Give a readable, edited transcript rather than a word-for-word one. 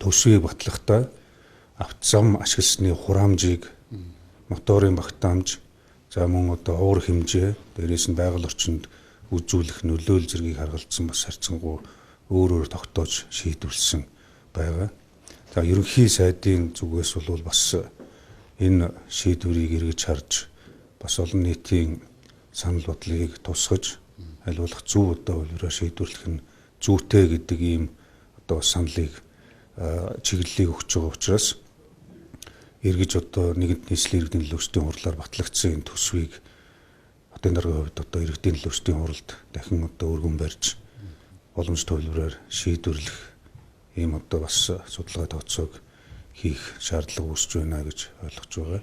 Төсвийг батлахдаа автозам ашигласны хураамжийг, моторын багтаамж, за мөн одоо уур хэмжээ, дээрээс нь байгаль орчинд үзүүлэх нөлөөлөл зэргийг харгалзсан бас харьцангуй өөр өөр тогтоож шийдвэрлсэн байгаа. За, ерөнхий сайдын зүгээс бол бас энэ шийдвэрийг эргэж харж, бас олон нийтийн санал бодлыг тусгаж, аль болох зөв одоо хувилбараар шийдвэрлэх нь зүйтэй гэдэг ийм одоо саналыг, чиглэлийг өгч байгаа учраас эргэж одоо нэгэнт нийслэлийн иргэдийн төлөөлөгчдийн хурлаар батлагдсан энэ төсвийг хотын даргын хувьд одоо иргэдийн төлөөлөгчдийн хуралд дахин одоо өргөн барьж, боломжтой хувилбараар шийдвэрлэх ийм одоо бас судалгаа тооцоог хийх шаардлага үүсэж байна гэж ойлгож байгаа.